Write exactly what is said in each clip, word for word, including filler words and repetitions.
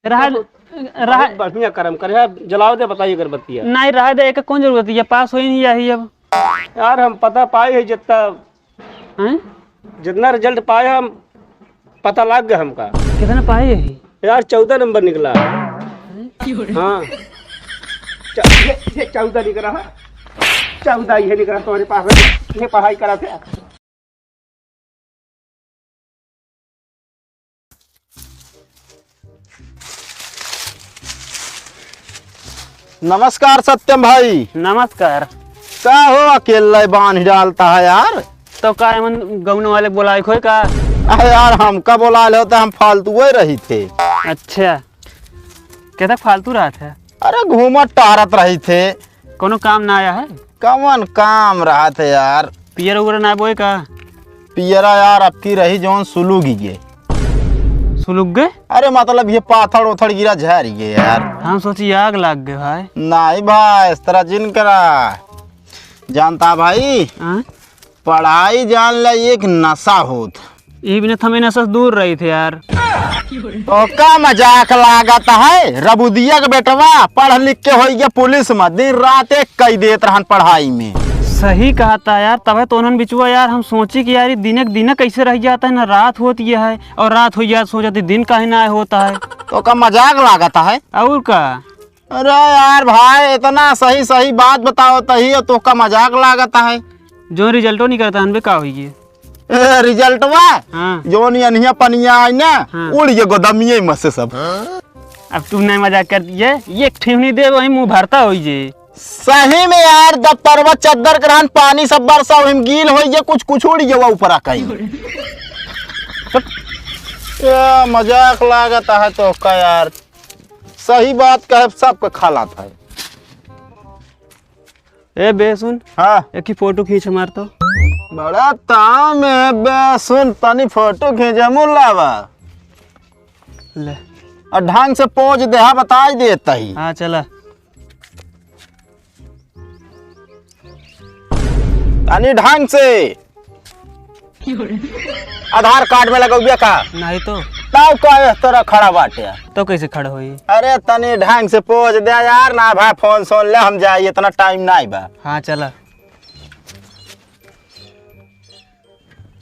रहा, बहुत, रहा। बहुत बढ़िया करम करे है, जलाओ दे, बताइए अगरबत्तिया। नहीं, रहा दे, एक कौन जरूरत है, ये पास होई नहीं यही अब। यार, हम पता पाई है जितना, हैं? जितना result पाए हम, पता लग गया हमका। कितना पाए यही? यार, चौदह नंबर निकला। हाँ। च-, ये, ये चौदह निकला है। चौदह ये निकला तुम्हारे पास, ये पढ़ाई करा थे। नमस्कार सत्यम भाई। नमस्कार। का हो, अकेला बांध डालता है यार? तो का एमन गौन वाले बोलाए खोए का? अरे यार, हमका बोला ले होता, हम फालतू ही रही थे। अच्छा, क्या तक फालतू रहा था? अरे, घूमत टहरत रही थे। कोनो काम ना आया है? कवन काम रहत है यार? पियर उगर ना बोए का? पियरा यार, अबकी रही जौन सुलुग गे। सुलुग गे? अरे मतलब ये पाथर ओथर गिरा झर गे यार। हम सोची आग लाग गे भाई। नहीं भाई, इस तरह जिन करा। जानता भाई, हाँ? पढ़ाई जान ला एक नशा होत। ई बिना थमे नशा से दूर रही थे यार। तो का मजाक लागत है? रबुदिया के बेटवा पढ़ लिख के होई गया पुलिस में, दिन रात एक कई देत रहन पढ़ाई में। सही कहता यार, तबे तो उन्हन बिचुआ यार हम सोची कि यार, ई दिने के दिने कैसे रह जाता है, ना रात होती है और रात हो जात सो जाती, दिन काहे ना होता है। तो का मजाक लागत है? और का? अरे यार भाई, इतना सही सही बात बताओ तही, तो का मजाक लागत है? जो रिजल्टो नहीं करता हन बे, का होई गे? ए, रिजल्टवा? हाँ। जौन यनिया पनिया आई ना, हाँ। उड़ गे गोदमिये में से सब। अब तू नहीं मजाक कर दिए, ये एक ठेहुनी दे, वही मुंह भरता होई जे। सही में यार, दफ्तरवा चद्दर के रहन, पानी सब बरसा, वही में गील होई जे, कुछ, कुछ उड़ गे ऊपर आ कहीं। ए, मजाक लागत है तो का यार, सही बात कहे, सबके खाला था। ए बे सुन। हाँ। एक ही फोटो खींच हमार तो। बड़ा ताम है बे सुन, तनी फोटो खींचे मुलावा। ले। और ढंग से पोज देहा, बताई देता ही। हाँ, चला। तनी ढंग से। आधार कार्ड में लगौबिया का? नहीं तो। तब का एह तरह खड़ा बाटे? तो कैसे खड़ा होई? अरे तनी ढंग से पोज दे यार, ना भाई फोन सोन ले, हम जाई, इतना टाइम नहीं बा। हाँ चला।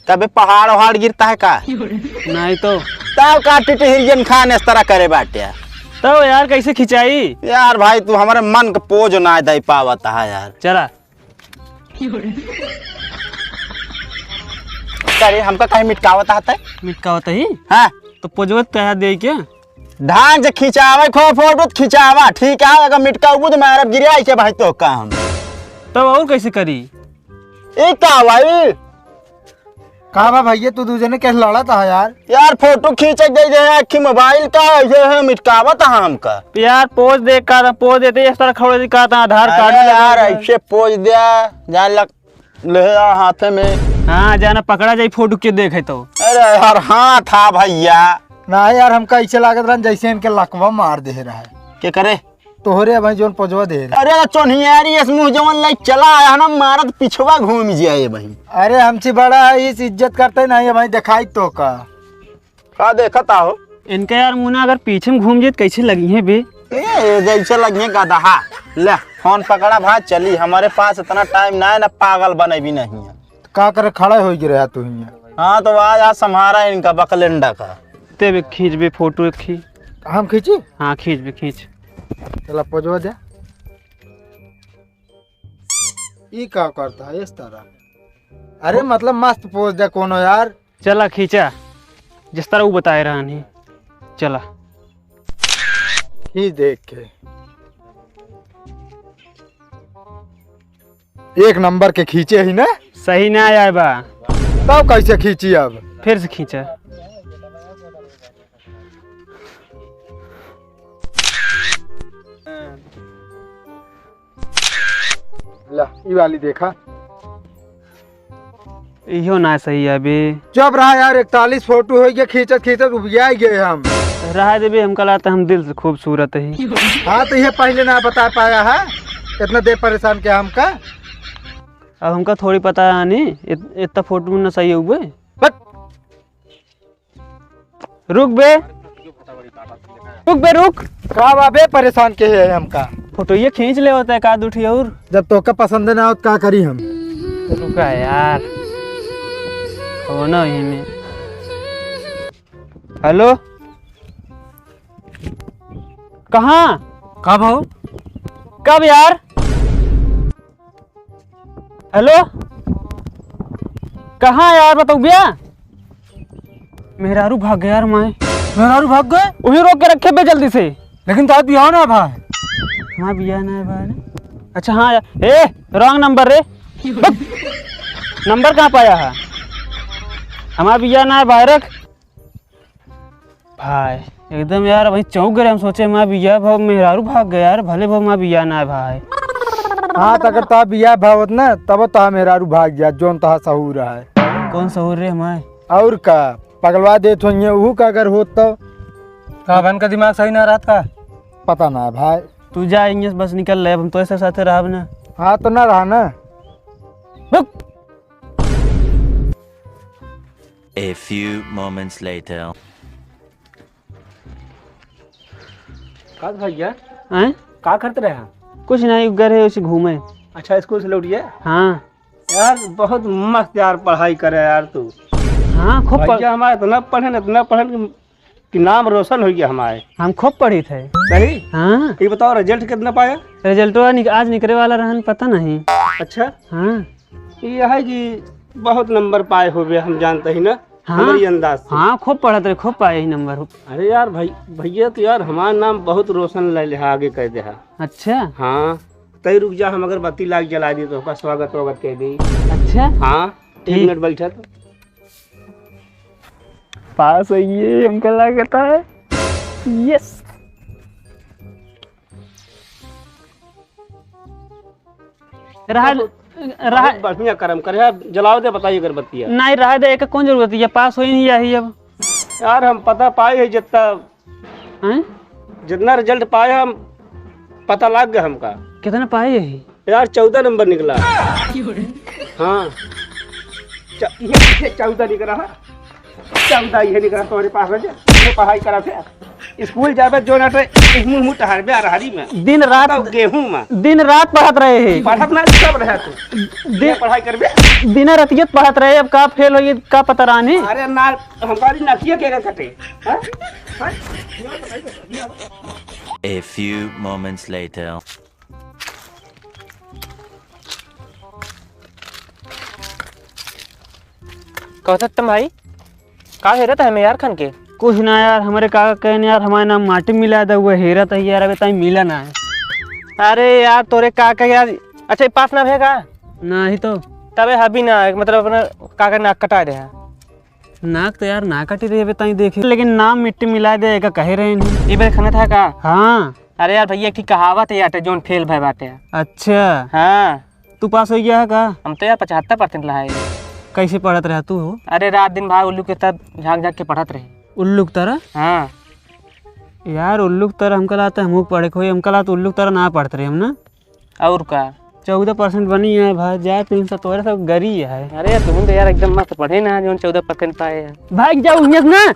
कबे पहाड़ वहाड़ गिरता है का? नहीं तो। तब का टिटहिरियन खान इस तरह करे बाटे? तो यार कैसे खिंचाई? यार भाई तू हमारे मन के पोज ना दे पावत है यार। चला। अरे हमका कहीं मिटकावत है? मिटकावत ही? हाँ। तो पोजवत कहा दे के? ढांच खिंचावे खो फोटो तो खिंचावा, ठीक है, अगर मिटकाऊ तो मारब गिरे ऐसे भाई तो का हम। तब और कैसे करी? ई का भाई? का बा भैया, तू दू जने कैसे लड़त है यार? यार फोटो खींच दे दे, आखी मोबाइल का ऐसे है मिटकावत है हमका। यार पोज दे का, पोज देते इस तरह खड़े का था आधार कार्ड अरे में लगा यार दे। ऐसे पोज दे, जा लग ले आ हाथे में। हाँ जाना पकड़ा जाई फोटो के देखे तो। अरे यार हाथ था भैया। ना यार हमका ऐसे लागत रहन जैसे इनके लकवा मार दे रहा है। के करे? तोहरे भाई जोन पोजवा दे रहे। अरे चोन्हियारी इस मुंह जवन लाई चला आया ना, मारत पिछवा घूम जाए भाई। अरे हमसे बड़ा है, इस इज्जत करते नहीं है भाई, दिखाई तो का। का देखत आहो? इनका यार मुंह ना अगर पीछे में घूम जाए तो कैसे लगी है बे? ए, जैसे लगी है गदहा। ले, फोन पकड़ा भाई, चली, हमारे पास इतना टाइम ना है, ना पागल बने भी नहीं है। का करे, खड़ा हो गिरे तू हियां? हाँ, तो आज, आज संभारा इनका बकलेंडा का। ते बे खींच बे फोटो एक खींच। हम खींची? हाँ, खींच बे, खींच। चला, पोजवा दे। ई का करता है इस तरह? अरे, मतलब, मस्त पोज दे कोनो यार। चला, खींचा, जिस तरह वो बताए रहन ही। चला। खींच देख के। एक नंबर के खींचे ही ना? सही ना आया बा। तब कैसे खींची अब? फिर से खींचा। ला, ई वाली देखा। इहो ना सही है बे। चुप रहा यार, इकतालीस फोटो हो गया, खींचत खींचत उबिया गए हम। रहा दे बे, हमका लागत हम दिल से खूबसूरत ही। हाँ, तो ये पहले ना बता पाया है, इतना देर परेशान किया हमका। अब हमका थोड़ी पता है नी, इत-, इतना फोटो में ना सही हुए। बट रुक बे। रुक बे, रुक। का बा बे, परेशान के है हमका? फोटो ये खींच ले होता है का दू ठी और। जब तोहका पसंद ना हो तो का करी हम? रुका यार, हो ना यही में। हेलो, कहाँ? कब हो? कब यार? हेलो, कहाँ यार, बताऊ भैया? मेहरारू भाग गया यार, माए। मेहरारू भाग गए? वही रोक के रखे बे जल्दी से। लेकिन तो बियाह ना भाई। हाँ, बियाह ना है भाई। अच्छा, हाँ यार। ए, रॉन्ग नंबर रे। नंबर कहाँ पाया है? हमारा बियाह ना है भाई, रख। भाई, एकदम यार, वही चौंक गए। हम सोचे, माँ बिया भाव मेहरारू भाग गया यार, भले भाव माँ बिया ना है भाई। हाँ, तो अगर तोहार बिया भाव होत ना, तब तोहार मेहरारू भाग जात, जौन तोहार सहूर है। कौन सहूर रे हमारे? और का, पगलवा देत होइए, उहू का अगर होत तो। का बहन का दिमाग सही ना रहत का? पता ना भाई। तू जा, इंग्लिश बस निकल ले, अब हम तो ऐसे साथे रहब ना। हाँ, तो ना रहा ना। रुक। A few moments later. का भैया? हैं? का करत रहे? कुछ नहीं, घर है, उसे घूमे। अच्छा, स्कूल से लौटिए? हाँ। यार, बहुत मस्त यार पढ़ाई करे यार तू। हाँ, खूब पढ़- भैया हमारे इतना पढ़े न, इतना पढ़े कि, कि नाम रोशन हो गया हमारे। हम खूब पढ़ी थे। सही? हाँ। ये बताओ, रिजल्ट कितना पाया? रिजल्टवा निक-, आज निकले वाला रहन, पता नहीं। अच्छा। हाँ। ये है कि बहुत नंबर पाए होबे, हम जानते ही ना, हाँ। हमारी अंदाज से। हाँ, खूब पढ़त रहे, खूब पाए ही नंबर। अरे यार भाई, भैया तो यार हमारा नाम बहुत रोशन ले ले आगे कर दे हा। अच्छा। हाँ, तई रुक जा, हम अगरबत्ती लाग जला दी तो ओका स्वागत वागत कर दी। अच्छा। हाँ, एक ठीक। मिनट बैठा तो। पास है ये, हमको लगता है। यस। रहा, बहुत, रहा। बहुत बढ़िया करम करे, अब जलाओ दे, बताइए अगरबत्तिया। नहीं, रहा दे, एक कौन जरूरत है, ये पास होई नहीं यही अब। यार, हम पता पाए है जितना, हैं? जितना रिजल्ट पाए हम, पता लग गया हमका। कितना पाए यही? यार, चौदह नंबर निकला। हाँ। च-, ये चौदह निकला है। चौदह ये निकला तुम्हारे पास में, ये पढ़ाई करा थे। स्कूल जाबे जो ना तो मुंह, मुंह टहरबे अरहरी में। दिन रात तो गेहूं में। दिन रात पढ़त रहे हैं। पढ़त ना सब रहे तू। दिन ये पढ़ाई करबे। दिन रतियत पढ़त रहे, अब का फेल होई, का पता रानी। अरे ना, हमारी नकिया के कटे। हाँ? हाँ? A few moments later. कहत तुम भाई, का हेरत है हमें यार खन के? कुछ ना यार, हमरे काका कहन यार, हमारे नाम माटी मिला दे, वो हेरत है यार, अबे ताई मिला ना है। अरे यार, तोरे काका यार, अच्छा, ये पास ना भेगा? ना ही तो। तबे हबी ना, मतलब, अपना काका नाक कटा दे है। नाक तो यार ना कटी रही अबे ताई देखे, लेकिन नाम मिट्टी मिला दे, एका कहे रहे नहीं। ये बेर खनत है का? हाँ। अरे यार भैया, एक ठी कहावत है यार, जौन फेल भय बाटे। अच्छा। हाँ। तू पास हो गया है का? हम तो यार पचहत्तर परसेंट लाए। कैसे पढ़त रहा तू हो? अरे रात दिन भाई उल्लू के तरह झांक झांक के पढ़त रहे। उल्लू की तरह? हाँ। यार उल्लू की तरह हमका लागत है, हमहू पढ़े के होई, हमका लागत उल्लू की तरह ना पढ़त रहे हम ना। और का? चौदह परसेंट बनी है भाई, जाए तीन सौ तोरे सब गरी है। अरे तुम तो यार एकदम मस्त पढ़े ना, जौन चौदह परसेंट पाए हैं। भाग जाओ हियां से ना।